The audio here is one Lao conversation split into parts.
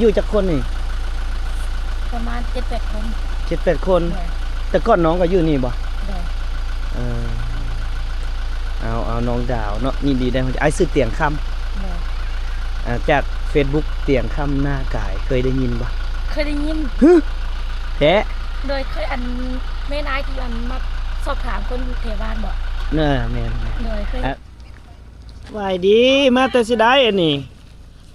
ຢູ່ຈັກຄົນນີ້? ປະມານເຈັດແປດຄົນ. ເຈັດແປດຄົນ. ໂດຍ. ແຕ່ກ່ອນນ້ອງກໍຢູ່ນີ້ບໍ່? ໂດຍ. ເອີ ເອົາ ເອົາ ນ້ອງດາວເນາະ ຍິນດີໄດ້ຮູ້ຈັກ. ອ້າຍຊື່ຕຽງຄຳ. ໂດຍ. ອ່າ ຈາກເຟສບຸກ ຕຽງຄຳນາກາຍ ເຄີຍໄດ້ຍິນບໍ່? ເຄີຍໄດ້ຍິນ. ຫຶ ແທ້? ໂດຍ ເຄີຍ ອັນ ແມ່ນອ້າຍທີ່ ອັນ ມັກສອບຖາມຄົນແຖວບ້ານບໍ່? ເອີ ແມ່ນໆ. ໂດຍ ເຄີຍ. ສະບາຍດີ ມາແຕ່ຊິໃດອັນນີ້?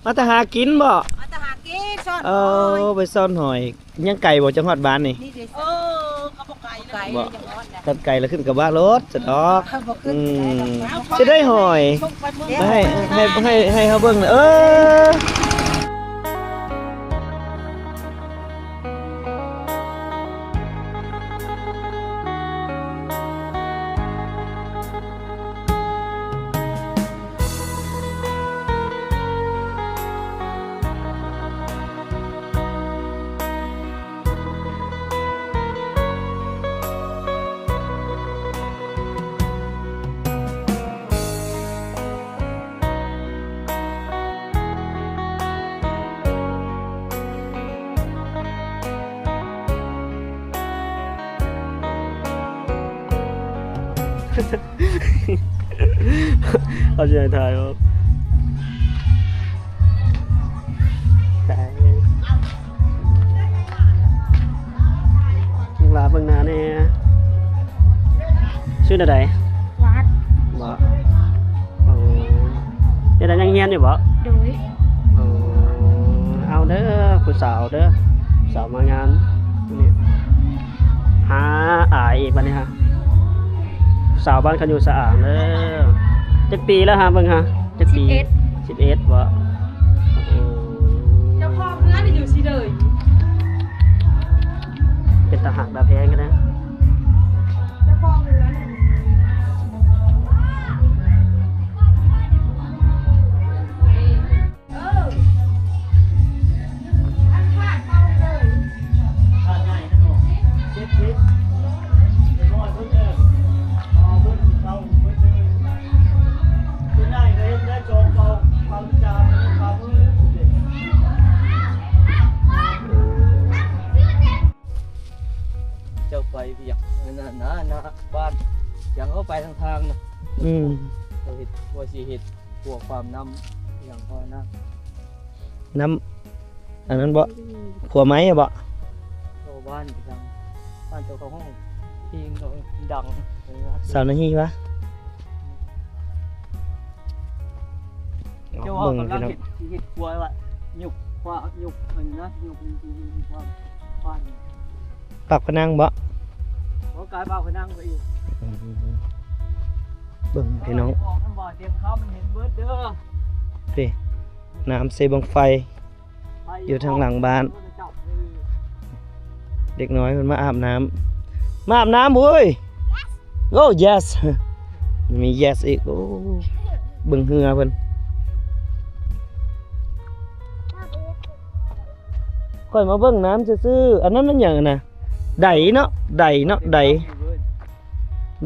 ມາແຕ່ຫາກິນບໍ່? ມາແຕ່ຫາກິນ ຊ່ອນຫອຍ. ເອີ ໄປຊ່ອນຫອຍ. ຍັງໄກບໍ່ ຈັ່ງຮອດບ້ານນີ້? ນີ້ເດ້. ເອີ ກໍບໍ່ໄກເລີຍ. ບໍ່ ຄັນໄກລະຂຶ້ນກະບະໂລດ ສະດອກ. ບໍ່ຂຶ້ນ. ອືມ ໄດ້ດອກ. ຊິໄດ້ຫອຍ ໃຫ້ ໃຫ້ ໃຫ້ ໃຫ້ເຮົາເບິ່ງ. ເອີ. ເຂົາຊິໃຫ້ຖ່າຍບໍ່? ຕາຍ ລູກຫຼານເບິ່ງໜ້າແດ່. ຊື່ແນວໃດ? ວັດ. ບໍ່? ໂອ້ ເຮັດຫຍັງ ຍັງຮຽນຢູ່ບໍ່? ໂດຍ. ໂອ້ ເອົາເດີ ຜູ້ສາວເດີ ສາວມາງານນີ້ ຫາອາຍອີກບັດນີ້ຫາ. ສາວບ້ານຄຳຢູ່ສະອາງເດີ. ຈັກປີແລ້ວຫາ ເບິ່ງຫາ? ຈັກປີ? ສິບເອັດ. ສິບເອັດບໍ່? ໂອ້ ເຈົ້າຂອງເຮືອນຢູ່ຊິເດີ. ເປັນຕາຮັກຕາແພງກັນນະ ເຈົ້າຂອງເຮືອນ. ເຈົ້າໄປວຽກນັ້ນນະ ນະ ບ້ານ ຫຍັງເຮົາໄປທາງທາງນະ. ອືມ ເຂົາເຮັດ ວ່າຊິເຮັດຂົວຂ້າມນ້ຳ ຫຍັງກໍນະ ນ້ຳ ອັນນັ້ນບໍ່? ຂົວໄມ້ບໍ? ເຂົາບ້ານ ທາງບ້ານເຈົ້າເຂົາຮ້ອງເພງ ເຂົາດັງ ສາວນາຮີຫວາ? ເຈົ້າວ່າກຳລັງເຮັດ ເຮັດຄົວວ່າ ຍົກ ຂົວ ຍົກ ອັນນັ້ນນະ ຍົກ ປັກພະນັງບໍ? ບໍ່ ກາຍປາກພະນັງໄປອີກ. ອືມ ເບິ່ງພີ່ນ້ອງ ອອກນຳບໍ່ ຕຽງຄຳເຫັນເບິດເດີ. ເດ້ ນ້ຳເຊບັ້ງໄຟ ຢູ່ທາງຫຼັງບ້ານ. ເດັກນ້ອຍເພິ່ນມາອາບນ້ຳ ມາອາບນ້ຳເວີຍ. ໂອ້ yes ມີ yes ອີກ. ໂອ້ ເບິ່ງເຮືອເພິ່ນ. ຂ້ອຍມາເບິ່ງນ້ຳຊື່ໆ. ອັນນັ້ນແມ່ນຫຍັງນະ? ໄດເນາະ ໄດເນາະ ໄດ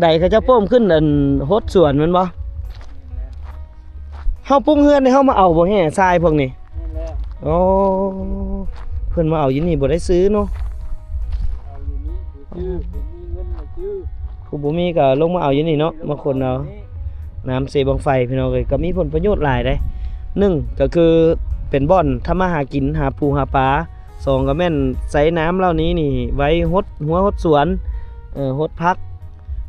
ໄດເຂົາເຈົ້າໂປ້ມຂຶ້ນ ອັນ ຫົດສວນແມ່ນບໍ່? ເຮົາປຸງເຮືອນນີ້ ເຮົາມາເອົາບໍ່ ແຮ່ຊາຍພວກນີ້? ແມ່ນແລ້ວ. ໂອ້ ເພິ່ນມາເອົາຢູ່ນີ້ ບໍ່ໄດ້ຊື້ເນາະ. ເອົາຢູ່ນີ້ຊື່ໆ ບໍ່ມີເງິນມາຊື້. ຜູ້ບໍ່ມີກໍລົງມາເອົາຢູ່ນີ້ເນາະ ມາຂົນເອົາ. ນ້ຳເຊບັ້ງໄຟ ພີ່ນ້ອງເອີຍ ກໍມີຜົນປະໂຫຍດຫຼາຍເດ້. ໜຶ່ງກໍຄືເປັນບ່ອນທຳມາຫາກິນ ຫາປູຫາປາ. ສອງກໍແມ່ນໃຊ້ນ້ຳເຫຼົ່ານີ້ນີ້ໄວ້ຫົດຮົ້ວຫົດສວນ ເອີ ຫົດຜັກ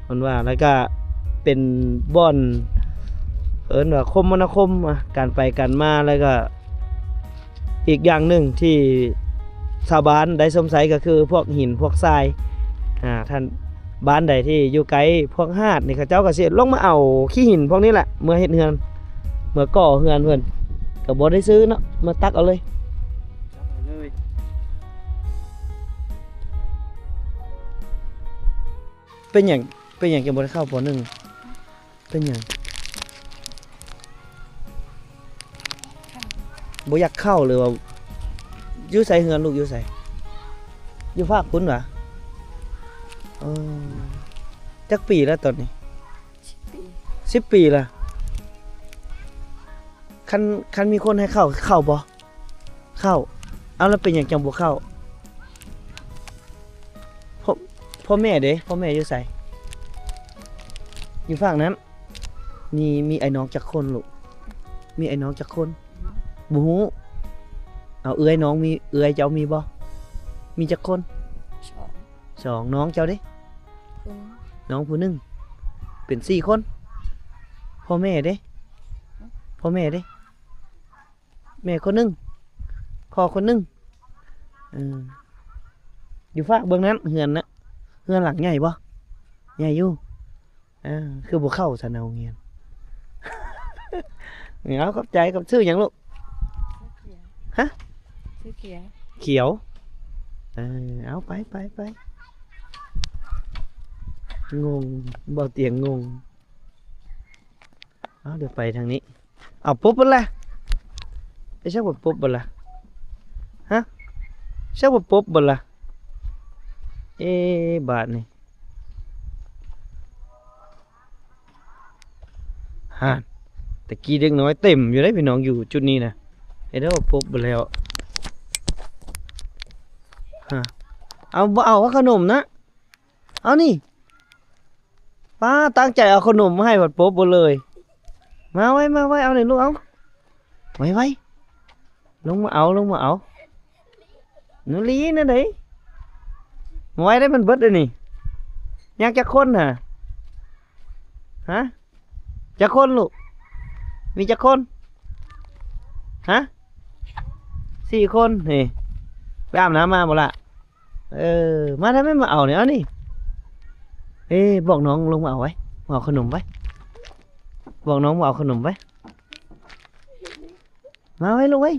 ເພິ່ນວ່າ. ແລ້ວກໍເປັນບ່ອນ ເອີ້ນວ່າຄົມມະນາຄົມ ການໄປການມາ. ແລ້ວກໍ ອີກຢ່າງໜຶ່ງທີ່ຊາວບ້ານໄດ້ຊົມໃຊ້ກໍຄືພວກຫີນພວກຊາຍ ອ່າ ທ່ານ ບ້ານໃດທີ່ຢູ່ໃກ້ພວກຫາດນີ້ ເຂົາເຈົ້າກໍຊິລົງມາເອົາຂີ້ຫີນພວກນີ້ແຫຼະ ເມືອເຮັດເຮືອນ ເມືອກໍ່ເຮືອນເພິ່ນ ກໍບໍ່ໄດ້ຊື້ເນາະ ມາຕັກເອົາເລີຍ. ເປັນຫຍັງ ເປັນຫຍັງຈຶ່ງບໍ່ໄດ້ເຂົ້າ ປໍໜຶ່ງ? ເປັນຫຍັງ? ບໍ່ຢາກເຂົ້າ ຫຼືວ່າ ຢູ່ໃສເຮືອນລູກ ຢູ່ໃສ? ຢູ່ພາກພຸ້ນຫວາ? ເອີ ຈັກປີແລ້ວຕອນນີ້? ສິບປີ ສິບປີລະ. ຄັນ ຄັນມີຄົນໃຫ້ເຂົ້າ ເຂົ້າບໍ່? ເຂົ້າ. ເອົາ ແລ້ວເປັນຫຍັງຈັ່ງບໍ່ເຂົ້າ? ພໍ່ ພໍ່ແມ່ເດ? ພໍ່ແມ່ຢູ່ໃສ? ຢູ່ຟາກນັ້ນ. ມີ ມີອ້າຍນ້ອງຈັກຄົນລູກ? ມີອ້າຍນ້ອງຈັກຄົນ? ບໍ່ຮູ້. ເອົາ ເອື້ອຍນ້ອງມີ ເອື້ອຍເຈົ້າມີບໍ່? ມີຈັກຄົນ? ສອງ. ສອງ. ນ້ອງເຈົ້າເດ? ຄົນ. ນ້ອງຜູ້ໜຶ່ງ. ເປັນສີ່ຄົນ. ພໍ່ແມ່ເດ? ພໍ່ແມ່ເດ? ແມ່ຄົນໜຶ່ງ ພໍ່ຄົນໜຶ່ງ. ເອີ ຢູ່ຟາກເບິ່ງນັ້ນ ເຮືອນນະ ເຮືອນຫຼັງໃຫຍ່ບໍ່? ໃຫຍ່ຢູ່. ເອີ ຄືບໍ່ເຂົ້າຊັ້ນນະໂຮງຮຽນ? ເອົາ ຂອບໃຈ. ກັບ ຊື່ຫຍັງລູກ? ຮະ? ຊື່ຂຽວ. ຂຽວ. ເອີ ເອົາ ໄປ ໄປ ໄປ. ງົງ ບໍ່ຕຽງງົງ. ເອົາ ດຽວໄປທາງນີ້. ເອົາ ປົບເບິດລະ. ເອ ຊັກວ່າປົບເບິດລະ? ຮະ? ຊັກວ່າປົບເບິດລະ? ເອ ບາດນີ້ ຫັ້ນ ຕະກີ້ເດັກນ້ອຍເຕັມຢູ່ເດ້ພີ່ນ້ອງ ຢູ່ຈຸດນີ້ນະ. ເຮັດໃຫ້ວ່າປົບເບິດແລ້ວ. ຮະ? ເອົາ ບໍ່ເອົາຂະໜົມນະ. ເອົານີ້ ປ້າຕັ້ງໃຈເອົາຂະໜົມມາໃຫ້ ພັດປົບເບິດເລີຍ. ມາໄວ ມາໄວ ເອົານີ້ລູກ ເອົາ ໄວໆ ລົງມາເອົາ ລົງມາເອົາ. ໜູລີແນວໃດ? ມາໄວໄດ໋ ມັນເບິດເດ້ນີ້. ຍັງຈັກຄົນຫະ? ຮະ? ຈັກຄົນລູກ? ມີຈັກຄົນ? ຮະ? ສີ່ຄົນ. ນີ້ ໄປອາບນ້ຳມາບໍ່ລະ? ເອີ ມາໄດ້ແມ່ ມາເອົານີ້ ເອົານີ້. ເອີ ບອກນ້ອງລົງມາເອົາໄວ້ ມາເອົາຂະໜົມໄວ້. ບອກນ້ອງມາເອົາຂະໜົມໄວ້. ມາໄວ້ລູກໄວ້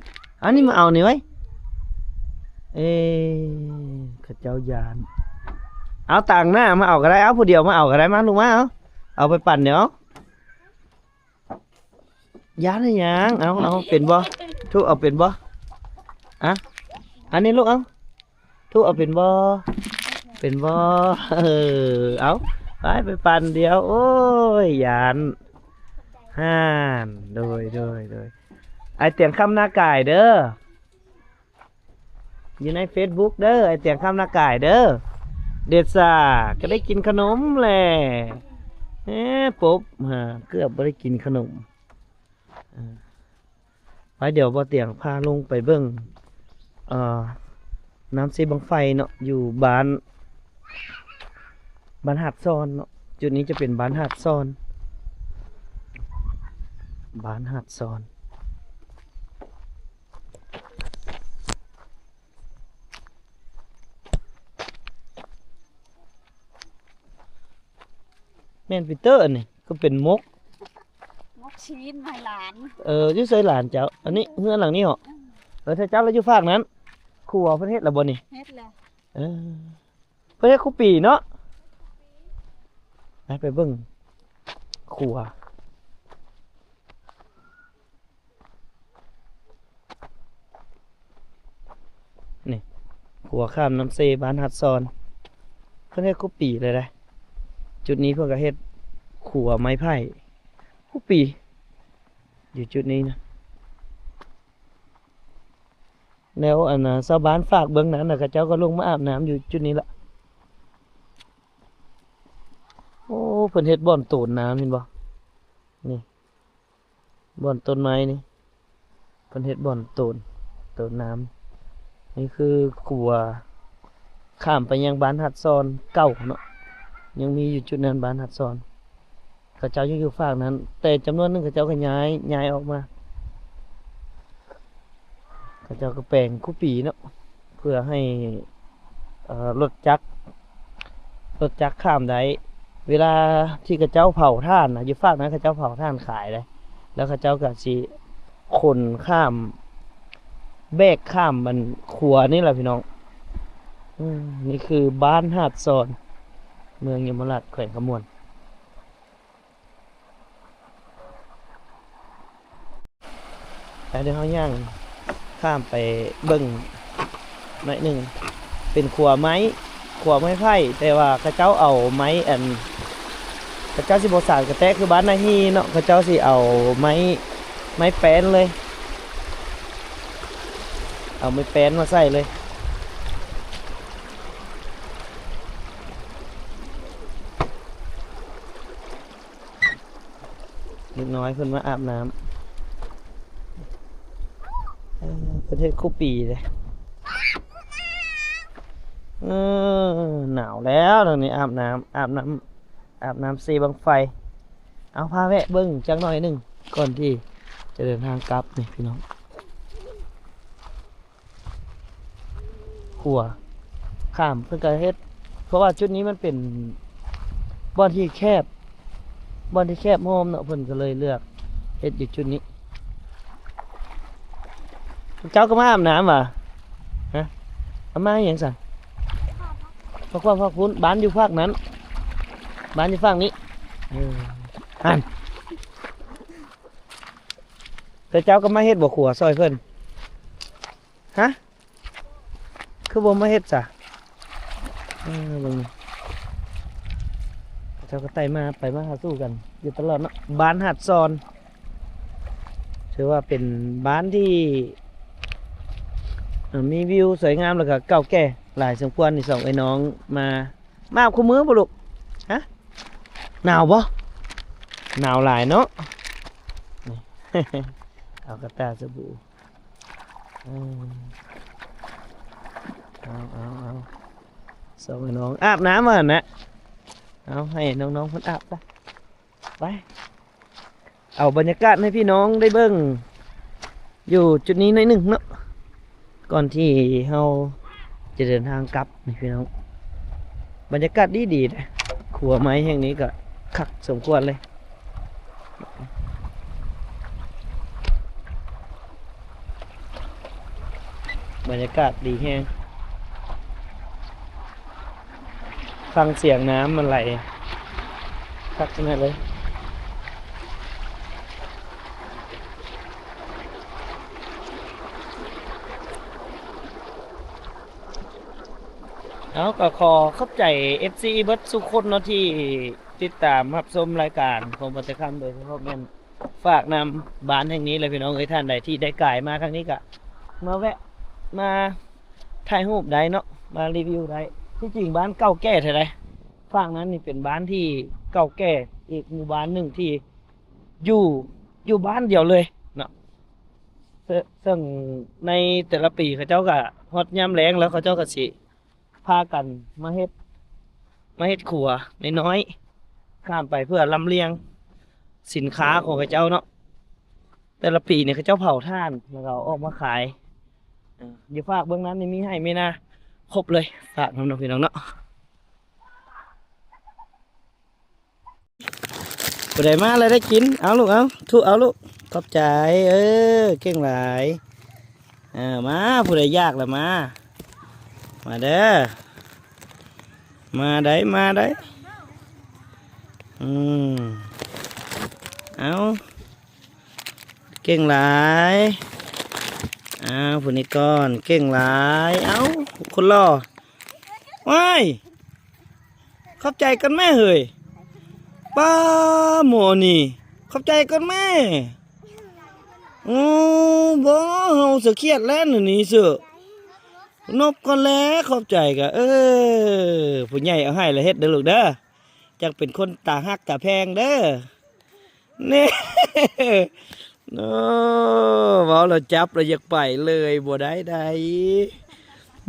ເອົານີ້ ມາເອົານີ້ໄວ້. ເອີ ເຂົາເຈົ້າຢ້ານ. ເອົາຕາງໜ້າມາເອົາກໍໄດ້ ເອົາຜູ້ດຽວມາເອົາກໍໄດ້. ມາລູກມາ ເອົາ ເອົາໄປປັ່ນດຽວ. ຢ້ານອີຫຍັງ? ເອົາ ເອົາ ເປັນບໍ່? ທຸກເອົາເປັນບໍ່? ອະ ອັນນີ້ລູກ ເອົາ ທຸກເອົາເປັນບໍ່? ເປັນບໍ່? ເອີ ເອົາ ໄປ ໄປປັ່ນດຽວ. ໂອ້ຍ ຢ້ານ. ຫັ້ນ ໂດຍ ໂດຍ ໂດຍ ອ້າຍຕຽງຄຳນາກາຍເດີ. ຢູ່ໃນເຟສບຸກເດີ ອ້າຍຕຽງຄຳນາກາຍເດີ. ເດຊາ ກໍໄດ້ກິນຂະໜົມແຫຼະ. ເອີ ປົບ ຫາ ເກືອບບໍ່ໄດ້ກິນຂະໜົມ. ເອີ ໄປ ດຽວບໍ່ຕຽງພາລົງໄປເບິ່ງ ເອີ ນ້ຳເຊບັ້ງໄຟເນາະ ຢູ່ບ້ານ ບ້ານຫາດຊອນເນາະ. ຈຸດນີ້ຈະເປັນບ້ານຫາດຊອນ ບ້ານຫາດຊອນ. ແມ່ນປີເຕີ ອັນນີ້ຄືເປັນໝົກ ໝົກຊີ້ນໃຫ້ຫຼານ. ເອີ ຢູ່ໃສຫຼານເຈົ້າ? ອັນນີ້ເຮືອນຫຼັງນີ້ເຫາະ? ເອີ ເອີ ຖ້າເຈົ້າລະຢູ່ຟາກນັ້ນ. ຄົວເພິ່ນເຮັດລະບໍ່ນີ້? ເຮັດແລ້ວ. ເອີ ເພິ່ນເຮັດຄູ່ປີເນາະ. ໄປ ໄປເບິ່ງຄົວ. ນີ້ ຂົວຂ້າມນ້ຳເຊ ບ້ານຫາດຊອນ ເພິ່ນເຮັດຄູ່ປີເລີຍເດ້. ຈຸດນີ້ເພິ່ນກໍເຮັດຂົວໄມ້ໄຜ່ຄູ່ປີ ຢູ່ຈຸດນີ້ນະ. ແລ້ວອັນນ່າ ຊາວບ້ານຟາກເບື້ອງນັ້ນນະ ເຂົາເຈົ້າກໍລົງມາອາບນ້ຳຢູ່ຈຸດນີ້ລະ. ໂອ້ ເພິ່ນເຮັດບ່ອນໂຕນນ້ຳ ເຫັນບໍ່? ນີ້ ບ່ອນຕົ້ນໄມ້ນີ້ ເພິ່ນເຮັດບ່ອນໂຕນ ໂຕນນ້ຳ. ນີ້ຄືຂົວຂ້າມໄປຍັງບ້ານຫາດຊອນເກົ່າເນາະ ຍັງມີຢູ່ຈຸດນັ້ນ ບ້ານຫາດຊອນ. ເຂົາເຈົ້າຍັງຢູ່ຟາກນັ້ນ ແຕ່ຈຳນວນໜຶ່ງເຂົາເຈົ້າກໍຍ້າຍ ຍ້າຍອອກມາ. ເຂົາເຈົ້າກໍແປງຄູ່ປີເນາະ ເພື່ອໃຫ້ ເອີ ລົດຈັກ ລົດຈັກຂ້າມໄດ້. ເວລາທີ່ເຂົາເຈົ້າເຜົາຖ່ານນະ ຢູ່ຟາກນັ້ນເຂົາເຈົ້າເຜົາຖ່ານຂາຍເດ້ ແລ້ວເຂົາເຈົ້າກໍຊິຂົນຂ້າມ ແບກຂ້າມອັນຂົວນີ້ລະພີ່ນ້ອງ. ອືມ ນີ້ຄືບ້ານຫາດຊອນ ເມືອງຍົມມະລາດ ແຂວງຄຳມ່ວນ. ແລ້ວດຽວເຮົາຍ່າງຂ້າມໄປເບິ່ງໜ້ອຍໜຶ່ງ ເປັນຂົວໄມ້ ຂົວໄມ້ໄຜ່ ແຕ່ວ່າເຂົາເຈົ້າເອົາໄມ້ອັນ ເຂົາເຈົ້າຊິບໍ່ສານກະແຕະຄືບ້ານນາຮີເນາະ ເຂົາເຈົ້າຊິເອົາໄມ້ ໄມ້ແປ້ນເລີຍ. ເອົາໄມ້ແປ້ນມາໃສ່ເລີຍ. ເດັກນ້ອຍເພິ່ນມາອາບນ້ຳ ເອີ ເພິ່ນເຮັດຄູ່ປີເດ້. ເອີ ໜາວແລ້ວ ດຽວນີ້ອາບນ້ຳ ອາບນ້ຳ ອາບນ້ຳເຊບັ້ງໄຟ. ເອົາ ພາແວະເບິ່ງຈັກໜ້ອຍໜຶ່ງ ກ່ອນທີ່ຈະເດີນທາງກັບນີ້ພີ່ນ້ອງ. ຂົວຂ້າມເພິ່ນກໍເຮັດ ເພາະວ່າຈຸດນີ້ມັນເປັນບ່ອນທີ່ແຄບ ບ່ອນທີ່ແຄບໂຮມເນາະ ເພິ່ນກໍເລີຍເລືອກເຮັດຢູ່ຈຸດນີ້. ເຈົ້າກໍມາອາບນ້ຳຫວາ? ຮະ? ເອົາມາຫຍັງຊັ້ນ? ພາກ ພາກພຸ້ນ ບ້ານຢູ່ພາກນັ້ນ ບ້ານຢູ່ຝັ່ງນີ້. ເອີ ຫັ້ນ ແຕ່ເຈົ້າກໍມາເຮັດບໍ່ຂົວຊ່ອຍເພິ່ນ? ຮະ? ຄືບໍ່ມາເຮັດຊະ? ເອີ ເບິ່ງ ເຂົາເຈົ້າກໍໄຕ່ມາ ໄປມາຫາສູ່ກັນຢູ່ຕະຫຼອດເນາະ. ບ້ານຫາດຊອນ ຖືວ່າເປັນບ້ານທີ່ ເອີ ມີວິວສວຍງາມ ແລ້ວກໍເກົ່າແກ່ຫຼາຍສົມຄວນ. ນີ້ສອງເອື້ອຍນ້ອງມາ ມາອາບຄູ່ມື້ບໍ່ລູກ? ຮະ? ໜາວບໍ່? ໜາວຫຼາຍເນາະ. ນີ້ ເອົາກະຕ່າສະບູ່. ເອີ ເອົາ ເອົາ ເອົາ ສອງນ້ອງອາບນ້ຳວ່າຫັ້ນນະ. ເອົາ ໃຫ້ນ້ອງໆເພິ່ນອາບຊະ ໄປ. ເອົາບັນຍາກາດໃຫ້ພີ່ນ້ອງໄດ້ເບິ່ງຢູ່ຈຸດນີ້ໜ້ອຍໜຶ່ງເນາະ ກ່ອນທີ່ເຮົາຈະເດີນທາງກັບນີ້ພີ່ນ້ອງ. ບັນຍາກາດດີໆເດ້ ຂົວໄມ້ແຫ່ງນີ້ກໍຄັກສົມຄວນເລີຍ. ບັນຍາກາດດີແຮງ ຟັງສຽງນ້ຳມັນໄຫຼຄັກຂະໜາດເລີຍ. ເອົາ ກໍຂໍຂອບໃຈເອັຟຊີເບິດສູ່ຄົນເນາະ ທີ່ຕິດຕາມຮັບຊົມລາຍການຂອງບ່າວແຕ່ຄຳ ໂດຍສະເພາະແມ່ນ ຝາກນຳບ້ານແຫ່ງນີ້ແຫຼະພີ່ນ້ອງເອີຍ. ທ່ານໃດທີ່ໄດ້ກາຍມາທາງນີ້ກະມາແວະມາຖ່າຍຮູບໄດ້ເນາະ ມາຣີວິວໄດ້. ທີ່ຈິງບ້ານເກົ່າແກ່ເທົ່າໃດ ຝັ່ງນັ້ນນີ້ເປັນບ້ານທີ່ເກົ່າແກ່ອີກໝູ່ບ້ານໜຶ່ງທີ່ຢູ່ ຢູ່ບ້ານດຽວເລີຍເນາະ. ເຊິ່ງ ເຊິ່ງໃນແຕ່ລະປີເຂົາເຈົ້າກະຮອດຍາມແລ້ງແລ້ວ ເຂົາເຈົ້າກະຊິ ພາກັນມາເຮັດ ມາເຮັດຂົວນ້ອຍໆ ຂ້າມໄປເພື່ອລຳລຽງສິນຄ້າຂອງເຂົາເຈົ້າເນາະ. ແຕ່ລະປີນີ້ເຂົາເຈົ້າເຜົາຖ່ານ ແລ້ວກໍເອົາອອກມາຂາຍ. ເອີ ຢູ່ຟາກເບື້ອງນັ້ນນີ້ມີໄຮ່ມີນາຄົບເລີຍ. ຝາກນຳເນາະພີ່ນ້ອງເນາະ. ຜູ້ໃດມາແລ້ວໄດ້ກິນ ເອົາລູກ ເອົາ ທຸ ເອົາລູກ ຂອບໃຈ. ເອີ ເກັ່ງຫຼາຍ. ເອີ ມາ ຜູ້ໃດຢາກລະມາ ມາເດີ ມາໄດ໋ ມາໄດ໋. ອືມ ເອົາ ເກັ່ງຫຼາຍ. ອ້າວ ຜູ້ນີ້ກ່ອນ ເກັ່ງຫຼາຍ. ເອົ້າ ຄົນຫຼໍ່ ວ້າຍ ຂອບໃຈກ່ອນແມ້ເຮີ້ຍ. ປ້າ ໝໍນີ້ ຂອບໃຈກ່ອນແມ້. ໂອ້ ບໍ່ ເຮົາສະຄຽດແລ້ວນີ້ເສື້ອ ນົບກ່ອນແຫຼະ. ຂອບໃຈກະ ເອີ ຜູ້ໃຫຍ່ເອົາໃຫ້ລະເຮັດເດີລູກເດີ ຈັ່ງເປັນຄົນຕາຮັກຕາແພງເດີ. ນີ້ ໂອ້ ເວົ້າແລ້ວຈັບແລ້ວຢາກໄປເລີຍ ບໍ່ໄດ້ໃດ.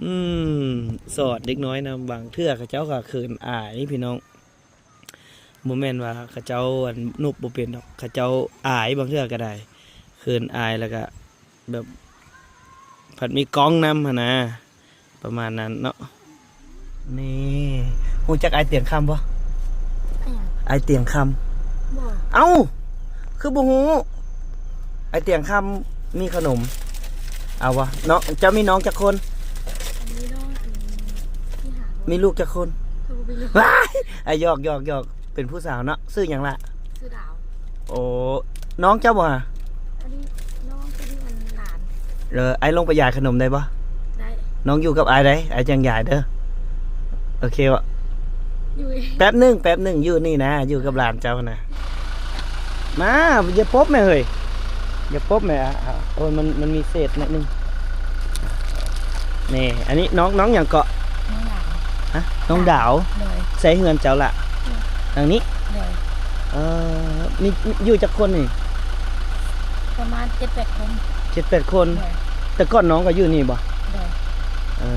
ອືມ ສອນເດັກນ້ອຍນຳ ບາງເທື່ອເຂົາເຈົ້າກໍເຂີນອາຍພີ່ນ້ອງ. ບໍ່ແມ່ນວ່າເຂົາເຈົ້າ ອັນ ນົບບໍ່ເປັນດອກ ເຂົາເຈົ້າອາຍ ບາງເທື່ອກໍໄດ້ ເຂີນອາຍ ແລ້ວກໍແບບ ພັດມີກ້ອງນຳຫັ້ນນະ ປະມານນັ້ນເນາະ. ນີ້ ຮູ້ຈັກອ້າຍຕຽງຄຳບໍ່? ອາຍຕຽງຄຳ ບໍ່ ເອົ້າ ຄືບໍ່ຮູ້? ອ້າຍຕຽງຄຳມີຂະໜົມ ເອົາບໍ່? ນ້ອງ ເຈົ້າມີນ້ອງຈັກຄົນ? ມີນ້ອງອັນທີຫ້າ ມີລູກຈັກຄົນ? ຄືບໍ່ມີລູກ ວ້າຍ ອາ ຢອກໆໆ ເປັນຜູ້ສາວເນາະ. ຊື່ຫຍັງລະ? ຊື່ດາວ. ໂອ້ ນ້ອງເຈົ້າບໍ່ຫາ? ອັນນີ້ນ້ອງ ອັນນີ້ອັນຫຼານ. ເອີ ອ້າຍລົງໄປຢາຍຂະໜົມໄດ້ບໍ່? ໄດ້. ນ້ອງຢູ່ກັບອ້າຍໄດ໋ ອ້າຍຈັ່ງຢາຍເດີ. ໂອເຄບໍ່? ຢູ່ ແປັບໜຶ່ງ ແປັບໜຶ່ງ ຢູ່ນີ້ນະ ຢູ່ກັບຫຼານເຈົ້ານະ. ມາ ຢ່າປົບແມ່ເຮີ້ຍ ຢ່າປົບແມ່. ອາ ໂອ້ຍ ມັນ ມັນມີເສດໜ້ອຍໜຶ່ງ. ນີ້ ອັນນີ້ນ້ອງ ນ້ອງຫຍັງເກາະ? ນ້ອງດາວ. ຮະ? ນ້ອງດາວ? ໂດຍ. ໃສເຮືອນເຈົ້າລະ? ໂດຍ. ຫຼັງນີ້? ໂດຍ. ເອີ ມີ ມີຢູ່ຈັກຄົນນີ້? ປະມານເຈັດແປດຄົນ. ເຈັດແປດຄົນ. ໂດຍ. ແຕ່ກ່ອນນ້ອງກໍຢູ່ນີ້ບໍ່? ໂດຍ. ເອີ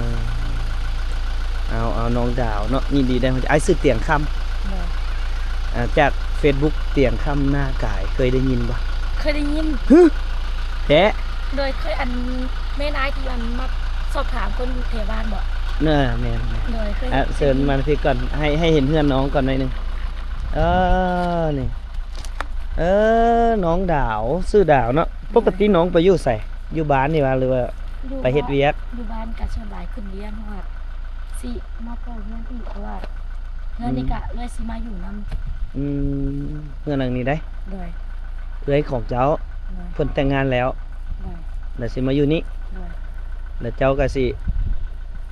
ເອົາ ເອົາ ນ້ອງດາວເນາະ ຍິນດີໄດ້ຮູ້ຈັກ. ອ້າຍຊື່ຕຽງຄຳ. ໂດຍ. ອ່າ ຈາກເຟສບຸກ ຕຽງຄຳນາກາຍ ເຄີຍໄດ້ຍິນບໍ່? ເຄີຍໄດ້ຍິນ. ຫຶ? ແທ້? ໂດຍ ເຄີຍ ອັນ ແມ່ນອ້າຍທີ່ ອັນ ມັກສອບຖາມຄົນຢູ່ແຖວບ້ານບໍ່? ເອີ ແມ່ນໆ. ໂດຍ ເຄີຍ. ອ່າ ເຊີນມາພີ້ກ່ອນ ໃຫ້ ໃຫ້ເຫັນເຮືອນນ້ອງກ່ອນໜ້ອຍໜຶ່ງ. ເອີ ນີ້ ເອີ ນ້ອງດາວ ຊື່ດາວເນາະ. ໂດຍ. ປົກກະຕິນ້ອງໄປຢູ່ໃສ? ຢູ່ບ້ານນີ້ຫວາ ຫຼືວ່າ ຢູ່ ໄປເຮັດວຽກ? ຢູ່ບ້ານກໍສ່ວນຫຼາຍຂຶ້ນວຽງ ເພາະວ່າຊິມາເຂົ້າເຮືອນອີກ ເພາະວ່າເຮືອນນີ້ ອືມ ກະເອື້ອຍຊິມາຢູ່ນຳ. ອືມ ເຮືອນຫຼັງນີ້ໄດ໋? ໂດຍ. ເອື້ອຍຂອງເຈົ້າ? ໂດຍ. ເພິ່ນແຕ່ງງານແລ້ວ? ໂດຍ. ແລ້ວຊິມາຢູ່ນີ້? ໂດຍ. ແລ້ວເຈົ້າກໍຊິ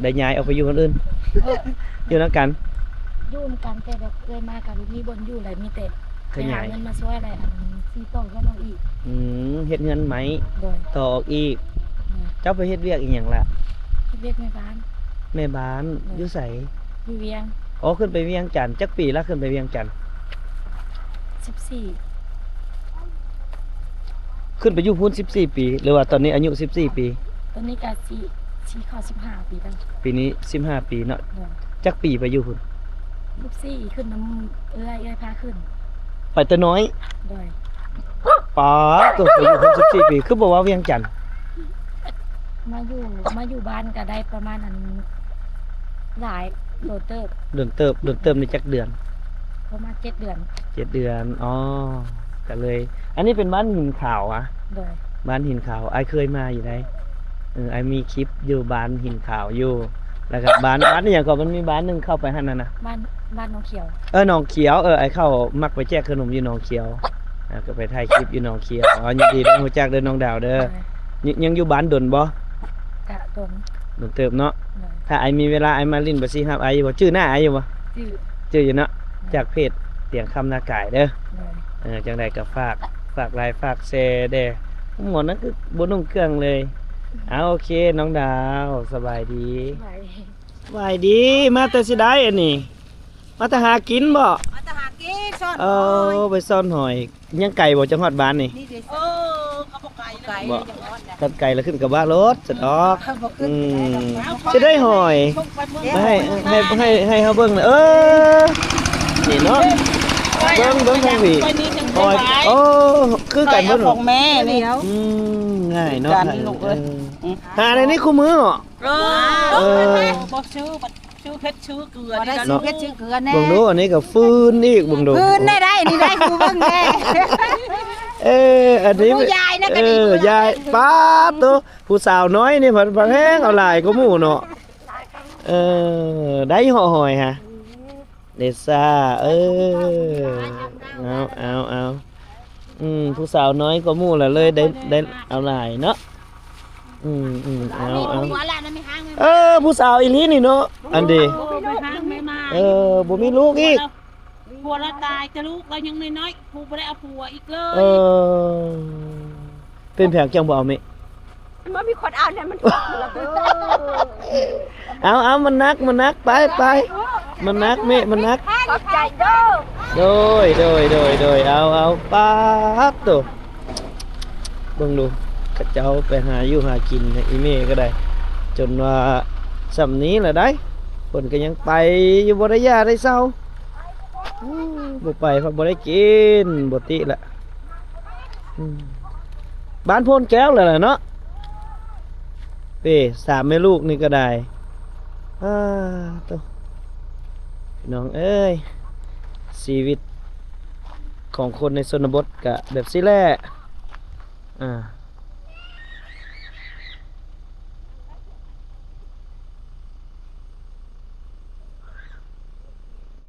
ໄດ້ຍ້າຍອອກໄປຢູ່ບ່ອນອື່ນ? ເອີ ຢູ່ນຳກັນ? ຢູ່ນຳກັນ ແຕ່ແບບເອື້ອຍມາກໍບໍ່ມີບ່ອນຢູ່ ແລ້ວມີແຕ່ ໄປຫາເງິນມາຊ່ວຍ ແລ້ວ ອັນ ຊິຕໍ່ເຮືອນເຮົາອີກ. ອືມ ເຮັດເຮືອນໃໝ່? ໂດຍ. ຕໍ່ອອກອີກ? ໂດຍ. ເຈົ້າໄປເຮັດວຽກອີ່ຫຍັງລະ? ເຮັດວຽກແມ່ບ້ານ. ແມ່ບ້ານ. ໂດຍ. ຢູ່ໃສ? ຢູ່ວຽງ. ອໍ ຂຶ້ນໄປວຽງຈັນ. ຈັກປີລະ ຂຶ້ນໄປວຽງຈັນ? ສິບສີ່. ຂຶ້ນໄປຢູ່ພຸ້ນສິບສີ່ປີ ຫຼືວ່າຕອນນີ້ອາຍຸສິບສີ່ປີ? ຕອນນີ້ກະຊິ ຊິເຂົ້າສິບຫ້າປີແລ້ວ. ປີນີ້ສິບຫ້າປີເນາະ. ໂດຍ. ຈັກປີໄປຢູ່ພຸ້ນ? ສິບສີ່ ຂຶ້ນນຳເອື້ອຍ ເອື້ອຍພາຂຶ້ນ. ໄປແຕ່ນ້ອຍ? ໂດຍ. ປາດໂທ້ ໄປຢູ່ພຸ້ນສິບສີ່ປີ ຄືບໍ່ເວົ້າວຽງຈັນ? ມາຢູ່ ມາຢູ່ບ້ານກະໄດ້ປະມານ ອັນ ຫຼາຍ ໂດນເຕີບ. ໂດນເຕີບ. ໂດນເຕີບນີ້ຈັກເດືອນ? ປະມານເຈັດເດືອນ. ເຈັດເດືອນ. ອໍ ກະເລີຍ ອັນນີ້ເປັນບ້ານຫີນຂາວຫວາ? ໂດຍ. ບ້ານຫີນຂາວ ອ້າຍເຄີຍມາຢູ່ໃດ໋. ເອີ ອ້າຍມີຄລິບຢູ່ບ້ານຫີນຂາວຢູ່ ແລ້ວກະບ້ານ ບ້ານອີ່ຫຍັງເກາະ ມັນມີບ້ານໜຶ່ງເຂົ້າໄປຫັ້ນນະ. ບ້ານ ບ້ານໜອງຂຽວ. ເອີ ໜອງຂຽວ. ເອີ ອ້າຍເຂົ້າມັກໄປແຈກຂະໜົມຢູ່ໜອງຂຽວ. ອ່າ ກໍໄປຖ່າຍຄລິບຢູ່ໜອງຂຽວ. ອໍ ຍິນດີໄດ້ຮູ້ຈັກເດີນ້ອງດາວເດີ. ໂດຍ. ຍັງ ຍັງຢູ່ບ້ານດົນບໍ່? ກະດົນ. ດົນເຕີບເນາະ. ໂດຍ. ຖ້າອ້າຍມີເວລາ ອ້າຍມາຫຼິ້ນ ບໍ່ຊິຮັບອ້າຍຢູ່ບໍ່? ຈື່ໜ້າອ້າຍຢູ່ບໍ່? ຈື່. ຈື່ຢູ່ເນາະ. ໂດຍ. ຈາກເພຈຕຽງຄຳນາກາຍເດີ. ໂດຍ. ເອີ ຈັ່ງໃດກໍຝາກ ຝາກໄລຟ໌ ຝາກແຊແດ່. ໝໍນັ້ນຄືບໍ່ນຸ່ງເຄື່ອງເລີຍ. ເອົາ ໂອເຄ ນ້ອງດາວ ສະບາຍດີ. ສະບາຍດີ. ສະບາຍດີ. ມາແຕ່ຊິໄດ້ອັນນີ້? ມາແຕ່ຫາກິນບໍ່? ມາແຕ່ຫາກິນ ຊ່ອນຫອຍ. ເອີ ໄປຊ່ອນຫອຍ. ຍັງໄກບໍ່ ຈັ່ງຮອດບ້ານນີ້? ນີ້ເດ້. ເອີ ກໍບໍ່ໄກນະ. ບໍ່ ຄັນໄກລະຂຶ້ນກະບະໂລດ ສະດອກ. ອືມ ຊິໄດ້ຫອຍ ໃຫ້ ໃຫ້ ໃຫ້ ໃຫ້ເຮົາເບິ່ງ. ເອີ ນີ້ເນາະ ເບິ່ງ ເບິ່ງທາງພີ້. ຫອຍ ໂອ້ ຄືກັນເບິດ. ຂອງແມ່ນີ້. ອືມ ງ່າຍເນາະ. ຫາໃນນີ້ຄູ່ມື້ເນາະ. ເອີ ບໍ່ຊື້ ຊື້ເຜັດຊື້ເກືອ. ບໍ່ໄດ້ຊື້ເຜັດຊື້ເກືອແນ່. ເບິ່ງດູ ອັນນີ້ກໍຟືນອີກ ເບິ່ງດູ ຟືນໄດ້ ໄດ້ ນີ້ໄດ້ ກູເບິ່ງແນ່. ເອີ ອັນນີ້ ຍາຍນະ ເອີ ຍາຍ ປາດໂທ້ ຜູ້ສາວນ້ອຍນີ້ ພັດ ພັດແຮງເອົາຫຼາຍກວ່າໝູ່ເນາະ. ເອີ ໄດ້ເຫາະຫອຍຫະ ເດຊາ. ເອີ ເອົາ ເອົາ ເອົາ. ອືມ ຜູ້ສາວນ້ອຍກວ່າໝູ່ລະ ເລີຍໄດ້ ໄດ້ເອົາຫຼາຍເນາະ. ອືມ ອືມ ເອົາ ເອົາ. ເອີ ຜູ້ສາວອີ່ຫຼີນີ້ເນາະ ອັນເດ. ເອີ ບໍ່ມີລູກອີກ. ຜົວລະຕາຍ ແຕ່ລູກລະຍັງນ້ອຍໆ ຜູ້ບໍ່ໄດ້ເອົາຜົວອີກເລີຍ. ເອີ ເປັນຫຍັງຈັ່ງບໍ່ເອົາເມະ? ມັນບໍ່ມີຄົນເອົາແນ່ ມັນ ເອົາ ເອົາ ມັນໜັກ ມັນໜັກ ໄປ ໄປ ມັນໜັກເມະ ມັນໜັກ. ຂອບໃຈເດີ. ໂດຍ ໂດຍ ໂດຍ ໂດຍ. ເອົາ ເອົາ ປາດໂທ້ ເບິ່ງດູ ເຂົາເຈົ້າໄປຫາຢູ່ຫາກິນໃຫ້ອີ່ເມະກໍໄດ້ ຈົນວ່າສ່ຳນີ້ລະໄດ໋ ເພິ່ນກໍຍັງໄປຢູ່ ບໍ່ໄດ້ຢ່າໄດ້ເຊົາ. ບໍ່ໄປພັດບໍ່ໄດ້ກິນ ບໍ່ຕິລະ. ອືມ ບ້ານໂພນແກ້ວແຫຼະເນາະ. ເປ້ ສາມແມ່ລູກນີ້ກໍໄດ້. ອ້າໂຕ ພີ່ນ້ອງເອີຍ ຊີວິດຂອງຄົນໃນຊົນນະບົດກະແບບຊີ້ແຫຼະ. ອ່າ